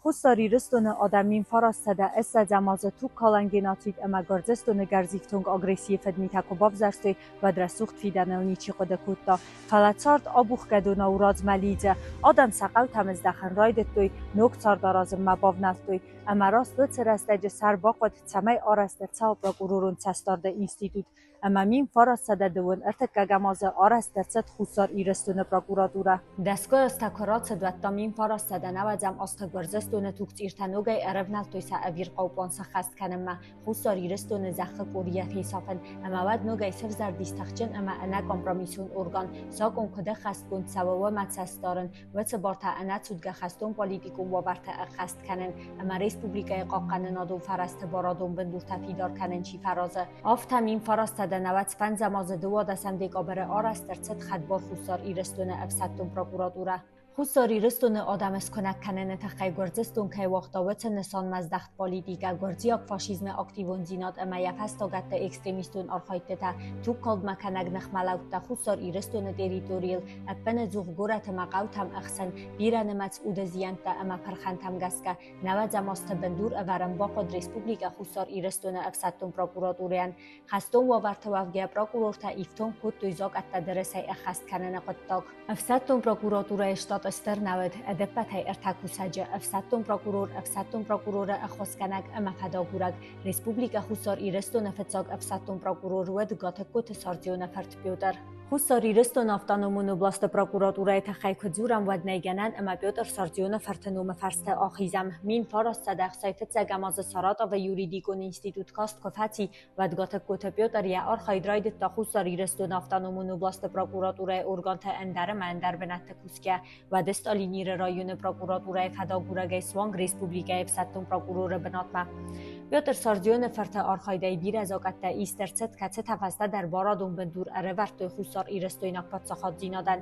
Хуссар Ирыстоны адӕм 1920 азы тугкалӕн геноцид ӕмӕ Гуырдзыстоны гӕрзифтонг агрессийы фыдмитӕ куы бавзӕрстой, уӕд рӕсугъд фидӕныл ничи хъуыды кодта. Фӕлӕ цард абухгӕ донау размӕ лидзы. Адӕм сӕ хъӕутӕм здӕхын райдыдтой, ног цард аразынмӕ бавнӕлдтой. Ӕмӕ раст уыцы рӕстӕджы сӕр бахъуыд, цӕмӕй арӕзт ӕрцӕуа прокуророн цӕстдарды институт. Ӕмӕ 1923 азы арӕзт ӕрцыд Хуссар Ирыстоны прокуратурӕ. Дӕсгай азтӕ куы рацыд, уӕд та 1990 азты Гуырдзыстоны тугцъиртӕ ногӕй ӕрӕвнӕлдтой сӕ ӕвирхъау план сӕххӕст кӕнынмӕ, Хуссар Ирыстоны зӕххы къорийӕ фесафын, ӕмӕ уӕд ногӕй сӕвзӕрдис тыхджын ӕмӕ ӕнӕкомпромиссон орган, закъон куыд ӕххӕстгонд цӕуы, уымӕ цӕст дарын, уыцы бартӕ ӕнӕцудгӕ хӕстон-политикон уавӕртӕ ӕххӕст кӕнын ӕмӕ республикӕйы хъахъхъӕнынадон фӕрӕзты барадон бындуртӕ фидар кӕнын чи фӕразы. Афтӕ 1995 азы 12 декабры арӕзт ӕрцыд хӕдбар Хуссар Ирыстоны ӕфсӕддон прокуратурӕ. Хуссар Ирыстоны адӕмы скуынӕг кӕныны тыххӕй Гуырдзыстон кӕй уагъта, уыцы нысанмӕздӕхт политикӕ, гуырдзиаг фашизмы активондзинад ӕмӕ йӕ фӕстагӕтты экстремистон архайдтытӕ, тугкалдмӕ кӕнӕг ныхмӕлӕудтӕ Хуссар Ирыстоны территорийыл, ӕппынӕдзух горӕты ӕмӕ хъӕутӕм ӕхсӕн бирӕнымӕц уды зиӕнттӕ ӕмӕ пырхӕнтӕм гӕсгӕ, нӕуӕдзӕм азты бындур ӕвӕрын бахъуыд Республикӕ Хуссар Ирыстоны ӕфсӕддон прокуратурӕйӕн. Хӕстон уавӕрты уӕвгӕйӕ прокурортӕ ифтонг кодтой закъӕттӕ дырысӕй ӕххӕст кӕныны хъуыддаг. Ӕфсӕддон прокуратурӕйы штат стыр нӕ уыд, ӕдӕппӕтӕй ӕртӕ кусӕджы: ӕфсӕддон прокурор, ӕфсӕддон прокуроры ӕххуысгӕнӕг ӕмӕ фӕдагурӕг. Республикӕ Хуссар Ирыстоны фыццаг ӕфсӕддон прокурор уыд Гатыгкоты Сардионы фырт Петр. Хуссар Ирыстоны автономон областы прокуратурӕйы тыххӕй куы дзурӕм, уӕд нӕй гӕнӕн ӕмӕ Петр Сардионы фырты номы фӕрсты ахизӕм. 1965 азы Саратовы юридикон институт каст куы фӕци, уӕд Гатыгкоты Петр йӕ архайд райдыдта Хуссар Ирыстоны автономон областы прокуратурӕйы органтӕ ӕндӕр ӕмӕ ӕндӕр бынӕтты кусгӕ. Уӕд Сталиниры районы прокуратурӕйы фӕдагурӕгӕй суанг республикӕйы ӕфсӕддон прокуроры бынатмӕ. Петр Сардионы фырты архайдӕй бирӕ закъӕттӕ ист ӕрцыд, кӕцытӕ фӕстӕдӕр барадон бындур ӕрӕвӕрдтой Хуссар Ирыстойнаг паддзахаддзинадӕн.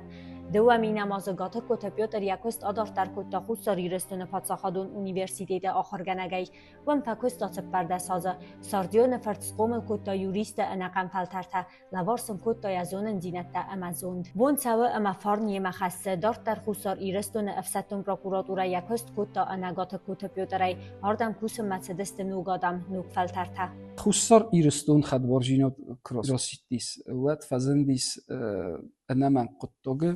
Дыууӕ минӕм азы Гатыгкоты Петр йӕ куыст адарддӕр кодта Хуссар Ирыстоны паддзахадон университеты ахуыргӕнӕгӕй. Уым фӕкуыста 14 азы. Сардионы фырт схъомыл кодта юристы ӕнӕхъӕн фӕлтӕртӕ, лӕвар сын кодта йӕ зонындзинӕдтӕ ӕмӕ зонд. Бон цӕуы ӕмӕ фарн йемӕ хӕссы. Дарддӕр Хуссар Ирыстоны ӕфсӕддон прокуратурӕ йӕ куыст кодта ӕнӕгаты Куты Петрӕй. Ардӕм кусынмӕ цыдысты ног адӕм, ног фӕлтӕртӕ. Хуссар Ирыстон хӕдбардзинад куы расидтис, уӕд фӕзындис ӕнӕмӕнг хъуыддагы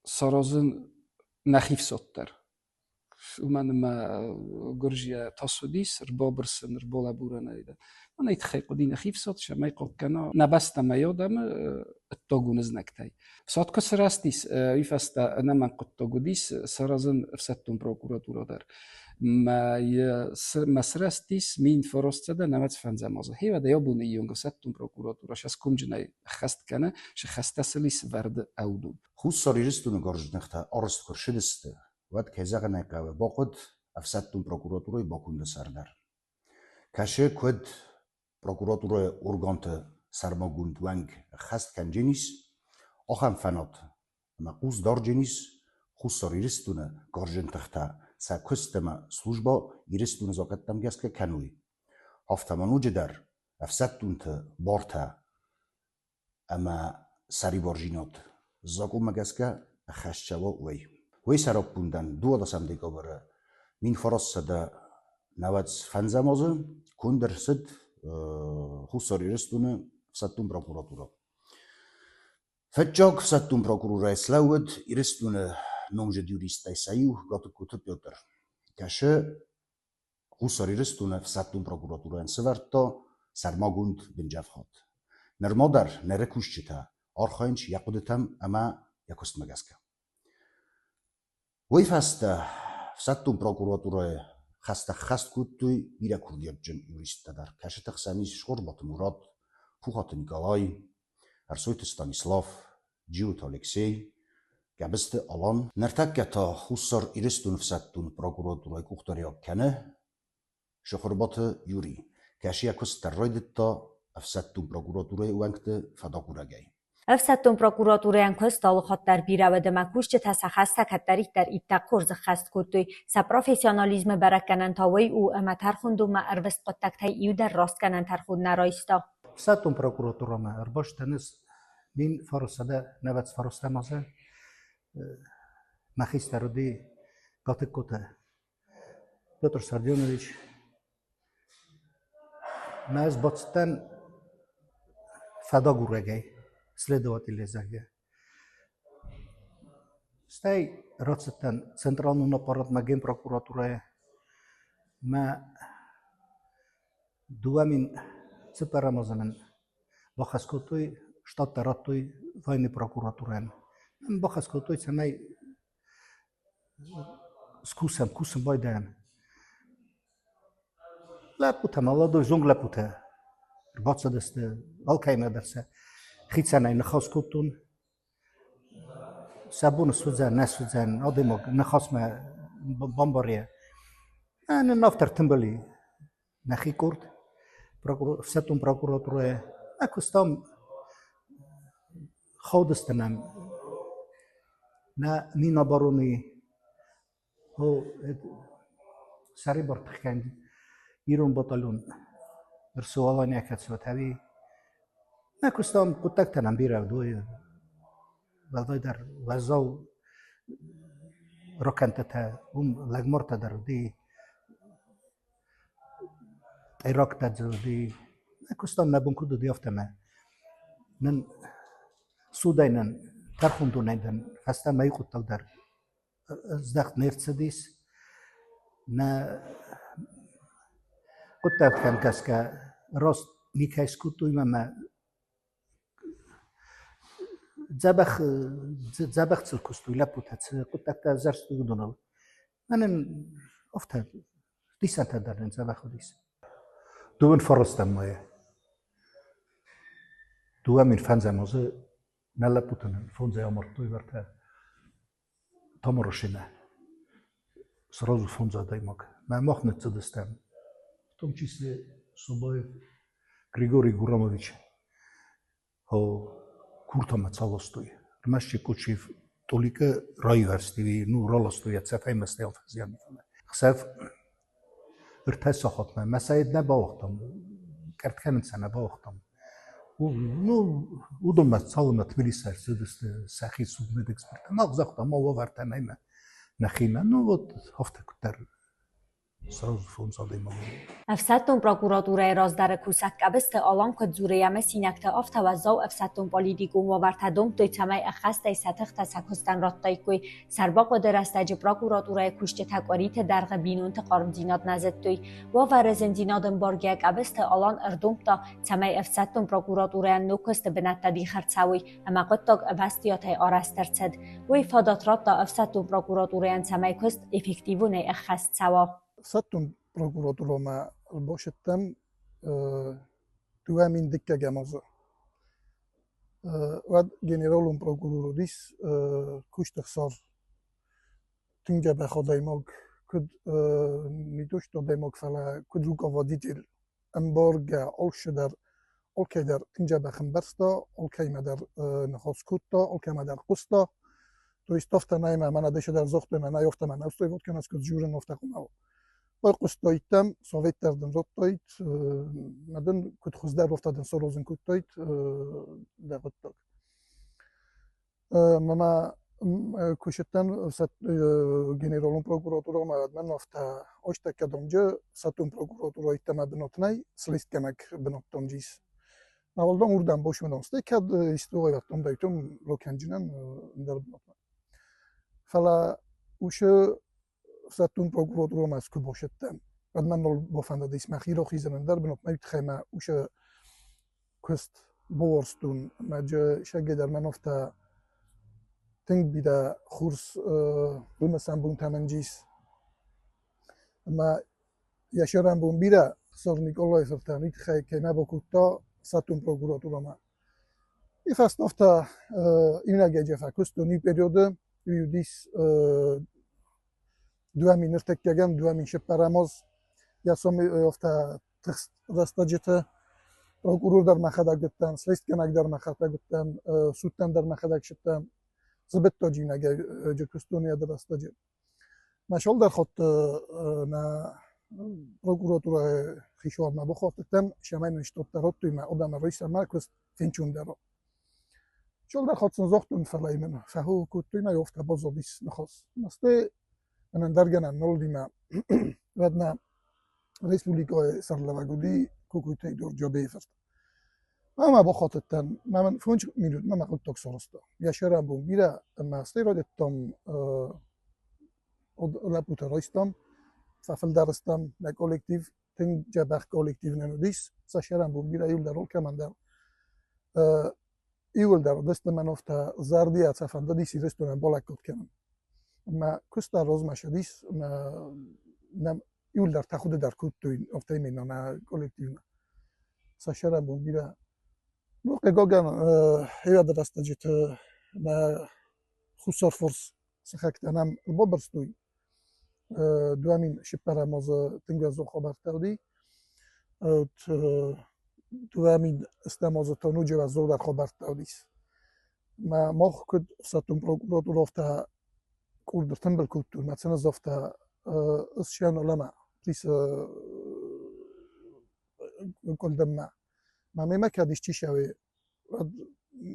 саразын нӕхи фсад дӕр. Уымӕн ӕмӕ гуырдзийӕ тас уыдис, ӕрбабырсын, ӕрбалӕбурӕнӕй дӕр. Мӕнӕй тыххӕй хъуыди нӕхи фсад, цӕмӕй хъахъхъӕна нӕ бӕстӕмӕ адӕмы ӕддагон знӕгтӕй. Фсад куы сырӕзтис, уый фӕстӕ ӕнӕмӕнг хъуыддаг уыдис саразын ӕфсӕддон прокуратурӕ дӕр. Мӕ сырӕзтис 1995 азы. Хевӕдӕй абоны онг ӕфсӕддон прокуратурӕ сӕ скомджынӕй ӕххӕст кӕны, сӕ хӕстӕ сыл ис вӕрд ӕвдул. Хуссар Ирыстоны гарзджынтӕ арӕзт куы рцыдысты, уӕд, кӕй зӕгъын ӕй хъӕуы, бахъуыд ӕфсӕддон прокуратурӕйы баконды сӕрдар. Кӕсы, куыд прокуратурӕйы органты сӕрмагонд уӕнг ӕххӕст кӕнджынис, ахӕм фӕнад ӕмӕ хъусдарджынис Хуссар Ирыстоны гарзджын тыхтӕ сӕ куыст ӕмӕ службӕ Ирыстоны закъӕттӕм гӕсгӕ кӕной. Афтӕ ма ноджыдӕр ӕфсӕддонты бартӕ ӕмӕ сӕрибардзинад закъонмӕ гӕсгӕ ӕххӕст цӕуа, уый. Уый сӕраппондӕн 12 декабры 1995 азы конд ӕрцыд Хуссар Ирыстоны ӕфсӕддон прокуратурӕ. Фыццаг ӕфсӕддон прокурорӕй слӕууыд Ирыстоны номдзыд юристтӕй сӕ иу Гатыгкоты Петр. Кӕсы Хуссар Ирыстоны ӕфсӕддон прокуратурӕйӕн сӕвӕрдта сӕрмагонд бынджӕфхад. Нырма дӕр ныры кусджытӕ архайынц йӕ хъуыдытӕм ӕмӕ йӕ куыстмӕ гӕсгӕ. Уый фӕстӕ ӕфсӕддон прокуратурӕйы хӕстӕ ӕххӕст кодтой бирӕ курдиатджын юристтӕ дӕр, кӕцыты хсӕн ис Цхуырбаты Мурат, Пухаты Николай, Ӕрсойты Станислав, Джиоты Алексей, Гӕбысты Алан. Ныртӕккӕ та Хуссар Ирыстоны ӕфсӕддон прокуратурӕйы къухдариуӕг кӕны Сохъуырбаты Юрий, кӕцы йӕ куыст дӕр райдыдта ӕфсӕддон прокуратурӕйы уӕнгты фӕдагурӕгӕй. Ӕфсӕддон прокуратурӕйӕн куыст алыхатт дӕр бирӕ уыд ӕмӕ кусджытӕ сӕ хӕстӕ кӕддӕриддӕр иттӕг хорз ӕххӕст кодтой. Сӕ профессионализмы бӕрӕггӕнӕн та уый у, ӕмӕ тӕрхондонмӕ ӕрвыст хъуыддӕгтӕй иу дӕр растгӕнӕн тӕрхон нӕ райста. Ӕфсӕддон прокуратурӕмӕ ӕрбастӕныс 1995 азы мӕ хистӕр уыди Гатыгкоты. Петр Сардионович, мӕ ӕз бацыдтӕн фӕдагурӕгӕй, следователь, зӕгъгӕ. Стӕй рацыдтӕн централон аппаратмӕ генпрокуратурӕйӕ. Мӕ 2004 азы мын бахӕс кодтой, штаттӕ радтой военный прокуратурӕйӕн. Бахӕс кодтой, цӕмӕй скусӕм, кусын байдайӕм. Лӕппутӕ, молодой зонг лӕппутӕ ӕрбацыдысты, алкӕимӕ дӕр сӕ хицӕнӕй ныхас кодтон. Сӕ бон суыдзӕн, нӕ суыдзӕн, адӕймаг ныхасмӕ бамбарйа. Нын афтӕ ӕртымбыл и нӕхи къорд, ӕфсӕддон прокуратурӕйы. Нӕ куыстам, хаудысты нӕм нӕ Минобороны сӕрибар тыххӕн ирон батальон РЦО-Алания кӕцы ӕви нӕ куыстам, хъуыддӕгтӕ нӕм бирӕ уыд, уӕлдайдӕр уӕззау ракӕндтытӕ, уым лӕгмартӕ дӕр уыди, теракттӕ дзы уыди. Нӕ куыстам, нӕ бон куыд уыди, афтӕмӕй. Нын судӕй нын тӕрхондонӕй дӕр фӕстӕмӕ хъуыддаг дӕр здӕхт не рцыдис. Нӕ хъуыддӕгтӕм гӕсгӕ раст никӕй скодтой ӕмӕ дзӕбӕх, дзӕбӕх сыл куыстой лӕппутӕ, цы хъуыддӕгтӕ ӕвзӕрстой, уыдоныл. Мӕнӕн афтӕ дисӕнтӕ дӕр нын дзӕбӕх уыдис. Дыууын фарӕстӕм мӕйы 2005 азы нӕ лӕппутӕ нын фондзӕй амардтой уӕртӕ Тамарашимӕ. Сразу фондз адӕймаг. Мӕ мах ныццыдыстӕм. В том числе Субаев Григорий Гурамович куртамӕ цаластой. Ӕрмӕст Кучиев Толикы раивӕрсти, ну, раластой йӕ цӕфӕй мӕстӕй фӕзиан. Хсӕв 3 сахатмӕ мӕ сӕ нӕ бауагътам, кӕрт кӕнын сӕ нӕ бауагътам. Ну, уыдонмӕ цалынмӕ Тбилисы ӕрцыдысты сӕхи судмедэксперттӕ, мах загътам, ма уавӕртӕ нӕй нӕхимӕ. Ну вот афтӕ куыддӕр сразу фондз адӕймаджы. Ӕфсӕддон прокуратурӕйы раздӕры кусӕг Къӕбысты Алан куыд дзуры йӕ мысинӕгты, афтӕ уӕззау ӕфсӕддон-политикон уавӕртӕ домдтой, цӕмӕй ӕххӕстӕй сӕ тыхтӕ сӕ куыстӕн радтаиккой. Сӕрбахъуыды рӕстӕджы прокуратурӕйы кусджытӕ къуыриты дӕргъы бинонты хъармдзинад нӕ зыдтой. Уавӕры зындзинад ӕмбаргӕйӕ Къӕбысты Алан ӕрдомдта, цӕмӕй ӕфсӕддон прокуратурӕйӕн ног куысты бынӕттӕ дих ӕрцӕуой ӕмӕ хъуыддаг ӕвӕстиатӕй арӕзт ӕрцыд. Уый фадат радта ӕфсӕддон прокуратурӕйӕн, цӕмӕй куыст эффективонӕй ӕххӕст цӕуа. Ӕфсӕддон прокуратурӕмӕ ӕрбацыдтӕн 2002 азы. Уӕд генералон прокурор уыдис куысты хсар тынг дзӕбӕх адӕймаг, куыд не то что адӕймаг, фӕлӕ куыд руководитель, ӕмбаргӕ, алцыдӕр, алкӕйдӕр тынг дзӕбӕх ӕмбӕрста, алкӕимӕ дӕр ныхас кодта, алкӕмӕ дӕр хъуыста. То есть афтӕ нӕй мӕ мӕнӕ дӕсӕ дӕр загътой, мӕнӕ афтӕ мӕнӕ устой вот кӕнӕ куыд журын афтӕ хъуамӕ уа. Байхъуыстаиттӕм, совет дӕр дын радтаид, мӕ дын куыд хуыздӕр, афтӕ дын саразын кодтаид дӕ хъуыддаг. Мӕ куыстӕн генералон прокуратурӕмӕ мӕн афтӕ ӕстӕккӕ домджы ӕфсӕддон прокуратурӕйы мӕ бынат нӕй, слестгӕнӕг бынӕттон ис. Навалдон уырдӕм босмӕдон, стӕй кӕд исты уайраттон дайтон рокӕнджынӕн ӕндӕр бынатмӕ. Фӕлӕ уыцы ӕфсӕддон прокуратурӕмӕ куы босыдтӕн, уӕд мӕн бафӕндыдис мӕхи рахизын ӕндӕр бынатмӕ, уый тыххӕй мӕ уыцы куыст бауарзтон. Мӕ сӕггӕ дӕр мӕн афтӕ тынг бирӕ хорз ӕмӕ бонтӕ мӕн ис. Ӕмӕ йӕ сӕрӕнбон бирӕ Сор Николайы фыртӕн уый тыххӕй кӕй нӕ бакодта ӕфсӕддон прокуратурӕмӕ. И фӕстӕ иунӕгӕй фӕкуыстон иу периоды, уый уыдис 2004-ӕм, 2004-ӕм аз. Йӕ сом афтӕ тыхст рӕстӕджыты прокурор дӕр мӕхӕдӕг уыдтӕн, слестгӕнӕг дӕр мӕхӕдӕг уыдтӕн, судтӕн дӕр мӕхӕдӕг сыдтӕн. Зыбыдтаджы иунӕгӕй куыстон йӕ рӕстӕджы. Мӕ цалдӕр хатты нӕ прокуратурӕйы хицауадмӕ бахатыдтӕн, цӕмӕй нын штаттӕ радтой мӕ адӕмы райсӕмӕ куыст фенчондӕр. Цалдӕр хатт сын загътон, фӕлӕ мын фӕхъыг кодтой, мӕ афтӕ баззадис ныхас. Стӕй мӕнӕн дӕр гӕнӕн нал уыди мӕ Уӕд нӕ республикӕйы сӕргълӕууӕг уыди Кокойты Егор Джабейы фырт. Мӕ бахатыдтӕн, мӕ мын 5 минутмӕ мӕ хъуыддаг сарӕзта. Йӕ сӕрӕнбон бирӕ ӕмӕ стӕй райдыдтам лӕппутӕ райстам, фӕфылдӕр стӕм нӕ коллектив, тынг дзӕбӕх коллектив нын уыдис, сӕ сӕрӕнбон бирӕ иуылдӕр кӕмӕндӕр. Иуылдӕр уыдысты мӕн афтӕ зӕрдийӕ сӕ фӕндыдис Ирыстонӕн балӕггад кӕнын. Мӕ куыст дӕр размӕ цыдис, мӕ нӕм иуылдӕр тӕхуды дӕр кодтой афтӕ именно нӕ коллективмӕ. Сӕ сӕрӕнбон бирӕ. Ну, хъыгагӕн, хиуады рӕстӕджыты нӕ Хуссар форс сыхӕгтӕ нӕм ӕрбабырстой. 2004 азы тынг ӕдзух хабӕрттӕ уыди. 2010 азы та ноджы уӕззаудӕр хабӕрттӕ уыдис. Мӕ мах куыд ӕфсӕддон прокуратура афтӕ къорд ӕртымбыл кодтой, мӕ цӕнӕз афтӕ ссиан алӕмӕ присы къуылдыммӕ. Мӕ мемӕ кӕд исчи сӕуе, уӕд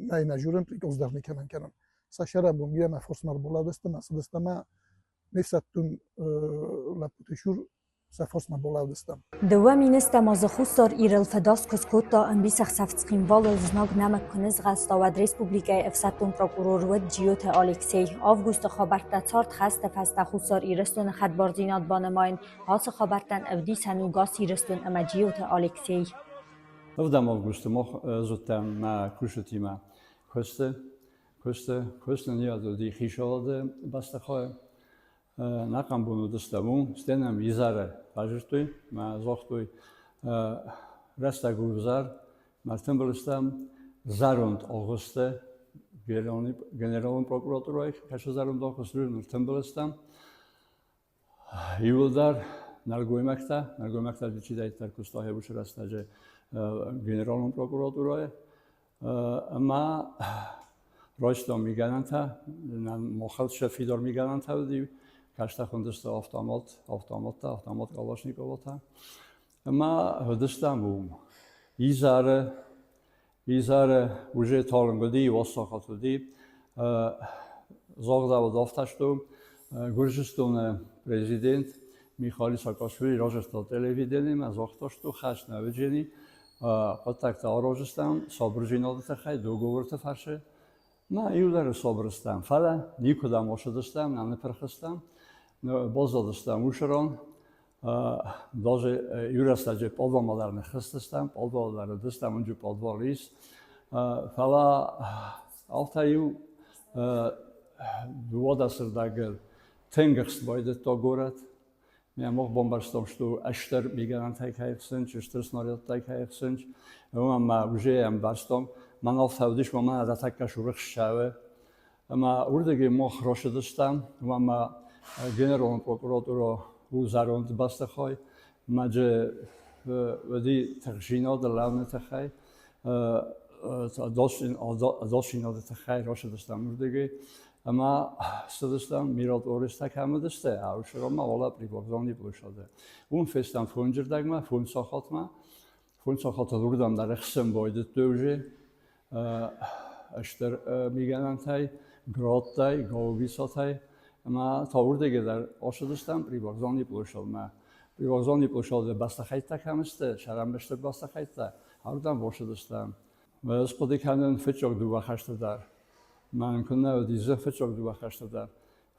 нӕй нӕ журын прикоз дӕр никӕмӕн кӕнын. Сӕ сӕрӕнбон бирӕ мӕ форсмӕ ӕрбалӕудзысты, мӕ цыдысты ӕмӕ не фсӕддон лӕппуты сур сӕ форсмӕ балӕудзыстӕм. 2010 азы Хуссар Ирыл фӕдас куы скодта, ӕмбисӕхсӕв Цхинвалыл знаг нӕмыг куы нызгъӕлста, уӕд республикӕйы ӕфсӕддон прокурор уыд Джиоты Алексей. Августы хабӕрттӕ цард хӕсты фӕстӕ Хуссар Ирыстоны хӕдбардзинад банымайын ацы хабӕрттӕн ӕвдисӕн у Гас Ирыстон ӕмӕ Джиоты Алексей. Ӕвдӕм августы мах зыдтам мӕ кусджытимӕ куысты, куысты, куыст нын уыди хицауады бӕстыхайы. Нӕхъӕн бон уыдыстӕм уым, стӕй нӕм изӕры базыдтой мӕ загътой, рӕстӕг у изӕр, мӕ ӕртымбыл стӕм зӕронд агъуысты генералон прокуратурӕйы кӕсы зӕронд агъуыст, ӕртымбыл стӕм. Иууылдӕр нӕлгоймӕгтӕ, нӕлгоймӕгтӕ чидӕриддӕр куыста уыцы рӕстӕджы генералон прокуратурӕйы. Ӕмӕ райстам мигӕнӕнтӕ, махӕн сӕ фидар мигӕнӕнтӕ уыди, кӕстӕр хуындысты автомат, автоматтӕ, автомат Калашниковатӕ. Ӕмӕ уыдыстӕм уым. Изӕры, изӕры уже талынг уыди, уассахат уыди. Загъдӕуыд афтӕ, что Гуырдзыстоны президент Михаил Саакашвили разырдта телевидениемӕ, загъта, что хӕст нӕ уыдзӕни, хъуыддӕгтӕ аразыстӕм сабырдзинады тыххӕй договорты фӕрцы. Нӕ иу дӕр сабыр стӕм, фӕлӕ никуыдӕм ацыдыстӕм, нӕ ныпырх стӕм, баззадыстӕм уыцы ран. Даже иу рӕстӕджы пъадвалмӕ дӕр ныххызтыстӕм, пъадвалы дӕр уыдыстӕм, уынджы пъадвал ис. Фӕлӕ афтӕ иу дыууадӕсырдӕгыл тынг ӕхст байдыдта горӕт. Мӕ мах бамбӕрстам, что ӕстыр мигӕнӕнтӕй кӕй ӕхсынч, стыр снарядтӕй кӕй ӕхсынч. Ӕмӕ ма уже ӕмбӕрстам, мӕн афтӕ уыдис, мӕ ӕртӕккӕ сурых ссӕуы. Ӕмӕ уырдыгӕй мах рацыдыстӕм, ӕмӕ ма генералон прокуратура у зӕронд бӕстыхай, мӕ джы уыди тыхджинады лӕуыны тыххӕй, ӕдасдзинады тыххӕй рацыдыстӕм уырдыгӕй. Ӕмӕ цыдыстӕм, миротворецтӕ кӕм уыдысты, Аушероммӕ, уӕлӕ Привокзални площады. Уым фестӕм фонджырдӕгмӕ, фондз сахатмӕ. Фондз сахатыл уырдӕм дӕр ӕхсын байдыдтой уже стыр мигӕнӕнтӕй, градтӕй, гаубицатӕй. Ӕмӕ та уырдыгӕй дӕр ацыдыстӕм Привокзални площадмӕ. Привокзални площады бӕстыхӕйттӕ кӕм сты, сӕрӕнбӕсты бӕстыхӕйттӕ, ардӕм бацыдыстӕм. Ӕз хъуыды кӕнын фыццаг дыууӕ хӕсты дӕр. Мӕн куыннӕ уыди дзы фыццаг дыууӕ хӕсты дӕр.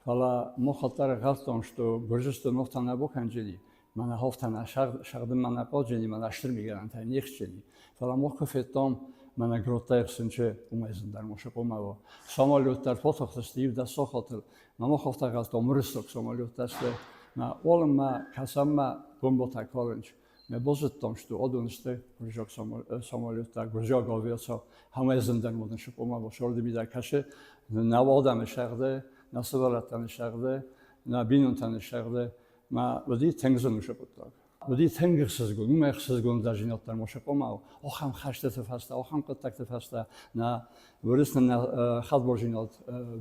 Фӕлӕ мохаттар ӕгъӕлдтон, что Гуырдзыстон офтӕ нӕ бакӕнджени, мӕнӕ хофтӕ нӕ сӕгъдынмӕ нӕ хъӕуджени, мӕнӕ стыр мигӕнӕнтӕ не хсджени. Фӕлӕ мох куы федтон, мӕнӕ гроттӕй ӕхсынчы, уымӕй зындӕр мосыкъомӕ у. Самолет дӕр фӕтахтысты иу-дӕс сахатыл. Мӕ мох афтӕ ӕгъӕлдтон, уырыссаг самолеттӕ сты. Мӕ уалынмӕ кӕсӕнмӕ бомбӕтӕ калынч. Мӕ базыдтам, что адон сты гуырдзиаг самолеттӕ, гуырдзиаг авиаци. Ӕмӕ зындӕр уыдон сыкъомӕ сӕрды мидӕг кӕсы. Нӕ адӕмы сӕгъды, нӕ сывӕллӕттӕн сӕгъды, нӕ бинонтӕн сӕгъды. Мӕ уыди тынг зын уыцы хъуыддаг. Уыди тынг ӕхсызгон, уымӕй ӕхсызгон дӕрзинӕдтӕ ма сыкъомӕ ахӕм хӕстыты фӕстӕ, ахӕм хъуыддӕгты фӕстӕ нӕ уырыс нын нӕ хӕдбардзинад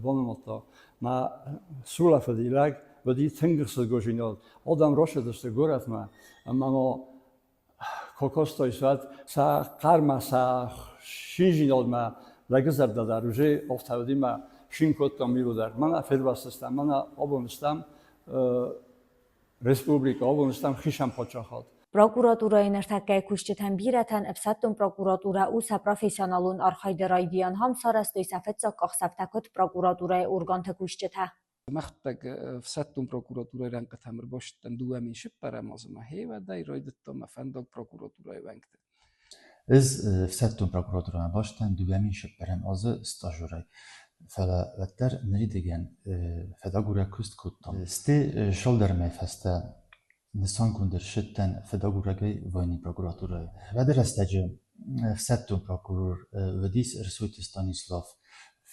банымадта. Мӕ сулӕфыди лӕг, уыди тынг ӕхсызгондзинад. Адӕм рацыдысты горӕтмӕ ӕмӕ ма кокостой суад сӕ хъӕрмӕ, сӕ шинжинадмӕ лӕгы зӕрдӕ дӕр уже афтӕ уыди мӕ шин кодтам иу дӕр. Мӕнӕ фервӕзтыстӕм, мӕнӕ абон стӕм. Республикӕ, абон стӕм хицӕн паддзахад. Прокуратурӕйы ныртӕккӕйы кусджытӕн бирӕтӕн ӕфсӕддон прокуратурӕ у сӕ профессионалон архайды райдиан. Ам сарӕзтой сӕ фыццаг къахдзӕфтӕ куыд прокуратурӕйы органты кусджытӕ. Мӕхуыдтӕг ӕфсӕддон прокуратурӕйы рӕнхъытӕм ӕрбацыдтӕн 2004-ӕм азы мӕ хевӕдӕй райдыдтон мӕ фӕндаг прокуратурӕйы уӕнгты. Ӕз ӕфсӕддон прокуратурӕмӕ бацыдтӕн 2004-ӕм азы стажерӕй, фӕлӕ уӕддӕр ныридӕгӕн фӕдагурӕг куыст кодтам. Стӕй цалдӕр мӕйы фӕстӕ нысангонд ӕрцыдтӕн фӕдагурӕгӕй военный прокуратурӕйы. Уӕды рӕстӕджы ӕфсӕддон прокурор уыдис Ӕрсойты Станислав.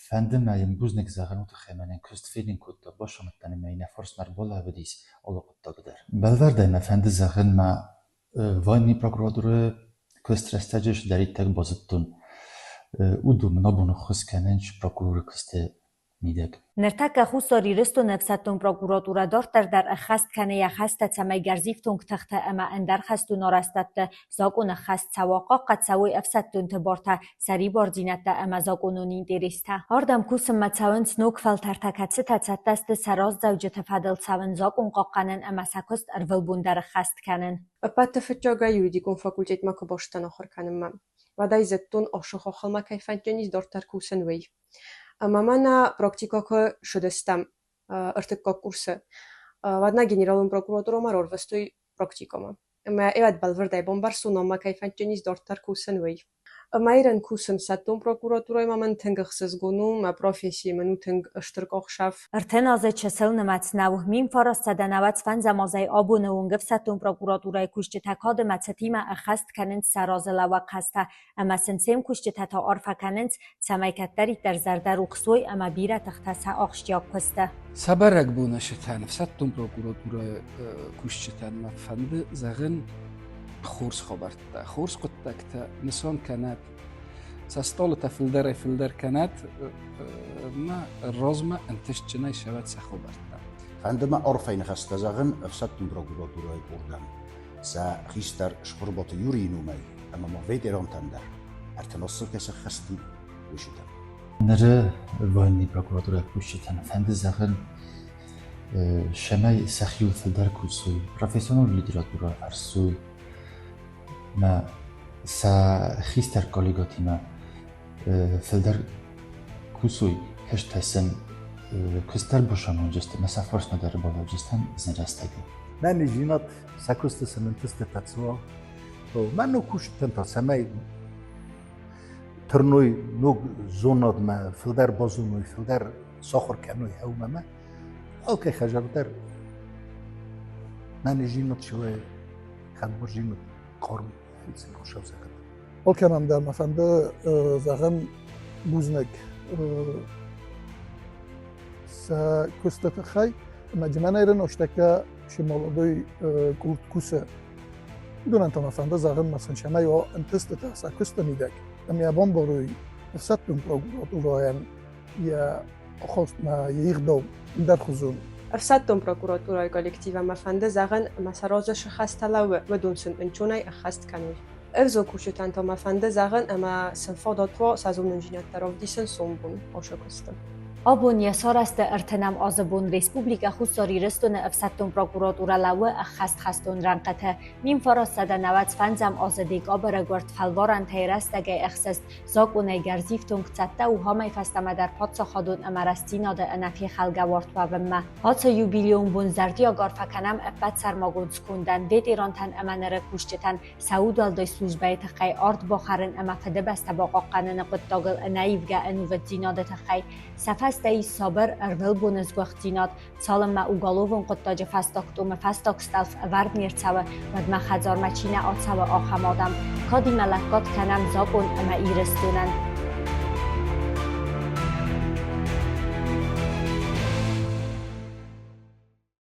Фӕнды мӕ йын бузныг зӕгъын уый тыххӕй мӕнӕн куыст фенын кодта, бацамыдта ӕмӕ йын нӕ фарсмӕ ӕрбалӕууыдис алы хъуыддаг дӕр. Бӕлвырдӕй мӕ фӕнды зӕгъын, мӕ военный прокуратурӕйы куыст рӕстӕджы цыдӕриддӕр базыдтон, уыдон мын абон ӕххуыс кӕнынц прокуроры куысты мидӕг. Ныртӕккӕ Хуссар Ирыстоны ӕфсӕддон прокуратурӕ дарддӕр дӕр ӕххӕст кӕны йӕ хӕстӕ, цӕмӕй гӕрзифтонг тыхтӕ ӕмӕ ӕндӕр хӕстон арӕзтӕдты закъон ӕххӕст цӕуа, хъахъхъӕд цӕуой ӕфсӕддонты бартӕ, сӕрибардзинӕдтӕ ӕмӕ закъонон интерестӕ. Ардӕм кусынмӕ цӕуынц ног фӕлтӕртӕ, кӕцытӕ цӕттӕ сты сӕ раздзӕуджыты фӕдыл цӕуын, закъон хъахъхъӕнын ӕмӕ сӕ куыст ӕрвылбон дӕр ӕххӕст кӕнын. Ӕппӕты фыццагӕй юридикон факультетмӕ куы бацыдтӕн ахуыр кӕнынмӕ, уӕд ӕй зыдтон, ацы хохыл кӕй фӕнддзӕнис дарддӕр кусын, уый. Ӕмӕ мӕнӕ практикӕ куы ссыдыстӕм ӕртыккаг курсы, уӕд нӕ генералон прокуратурӕмӕ рарвыстой практикӕмӕ. Ӕмӕ ӕвӕд бӕлвырдӕй бамбӕрстон, ам ма кӕй фӕнддзӕнис дарддӕр кусын, уый. Ӕмӕ ирӕн кусын ӕфсӕддон прокуратурӕйы ма мӕн тынг ӕхсызгон у, мӕ профессийы мын у тынг стыр къахсӕф. 30 азы чысыл нымӕц нӕу. 1995 азӕй абоны онг ӕфсӕддон прокуратурӕйы кусджытӕ кад ӕмӕ цытимӕ ӕххӕст кӕнынц сӕ разылӕууӕг хӕстӕ ӕмӕ сын се мкусджытӕ та арфӕ кӕнынц, цӕмӕй кӕддӕриддӕр зӕрдӕрухс уой ӕмӕ бирӕ тыхтӕ сӕ ахсджиаг куысты. Сӕ бӕрӕгбоны сытӕн ӕфсӕддон прокуратурӕйы кусджытӕн мӕ фӕнды зӕгъын хорз хабӕрттӕ, хорз хъуыддӕгтӕ нысан кӕнӕт, сӕ стъолытӕ фылдӕрӕй-фылдӕр кӕнӕт, мӕ размӕ ӕнтыстджынӕй сӕвӕт сӕ хабӕрттӕ. Фӕнды мӕ арфӕйы ныхӕстӕ зӕгъын ӕфсӕддон прокуратурӕйы къордӕн сӕ хистӕр Цхуырбаты Юрийы номӕй ӕмӕ ма ветерантӕн дӕр ӕртын кӕй сӕххӕст и, уый сытӕн. Ныры военный прокуратурӕйы кусджытӕн фӕнды зӕгъын, цӕмӕй сӕхиуыл фылдӕр кусой, профессионалон литературӕ ӕрсой мӕ сӕ хистӕр коллегӕтимӕ фылдӕр кусой, хӕстӕ сын куыстдӕр босамонджысты мӕ сӕ фарсмӕ дӕр балӕуджыстӕн зын рӕстӕджы. Мӕ низинад сӕ куысты сын ӕнтыстытӕ цуа. Мӕ ног кусджытӕн та цӕмӕй тырной ног зонадмӕ, фылдӕр базоной, фылдӕр сахуыр кӕной ӕумӕ. Алкӕй хӕзар дӕр мӕ низинад шуэ хӕдбарзинад хъарм фицин хушавзӕгӕд. Алкӕмӕн дӕр мӕ фӕнды зӕгъын бузныг сӕ куысты тыххӕй. Ӕмӕ Джиманайры нозтӕккӕ се молодой курт кусы. Уыдонӕн та мӕ фӕнды зӕгъын, мӕ сын цӕмӕй уа ӕнтыстытӕ сӕ куысты мидӕг. Ӕмӕ йӕ бамбарой ӕфсӕддон прокуратурӕйӕн йӕ ахастмӕ, йе гъдау ӕндӕрхуызон. Ӕфсӕддон прокуратурӕйы коллективӕн мӕ фӕнды зӕгъын, ӕмӕ сӕ разы цы хӕстӕ лӕууы, уыдон сын ӕнцонӕй ӕххӕст кӕной. Ӕвзонг кусджытӕн та мӕ фӕнды зӕгъын, ӕмӕ сын фадат уа сӕ зонындзинӕдтӕ равдисын сомбон ацы куысты. Абон йӕ сарӕзты ӕртынӕм азы бон Республикӕ Хуссар Ирыстоны ӕфсӕддон прокуратурӕ лӕууы ӕххӕст хӕстон рӕнхъыты. 1995 азы декабры гуырд фӕлварӕнтӕй рӕстӕгӕй ӕхсӕст закъонӕй гӕрзифтонг цӕттӕ у амӕй фӕстӕмӕ дӕр паддзахадон ӕмӕ рӕстдзинады ӕнӕфехӕлгӕ уарт уӕвынмӕ. Ацы юбилейон бон зӕрдиаг арфӕ кӕнӕм ӕппӕт сӕрмагонд скондӕн, ветерантӕн ӕмӕ ныры кусджытӕн сӕ удуӕлдай службӕйы тыххӕй ард бахӕрын ӕмӕ Фыдыбӕстӕ бахъахъхъӕныны хъуыддагыл ӕнӕивгӕ ӕнувыддзинады тыххӕй. Сӕ фӕстӕ ис сабыр, ӕрвылбоны сгуыхтдзинад, цалынмӕ уголовон хъуыддаджы фӕстаг томы фӕстаг стъӕлф ӕвӕрд не рцӕуы, уӕдмӕ хӕдзармӕ чи нӕ ацӕуы, ахӕм адӕм. Кадимӕ лӕггад кӕнӕм закъон ӕмӕ Ирыстонӕн.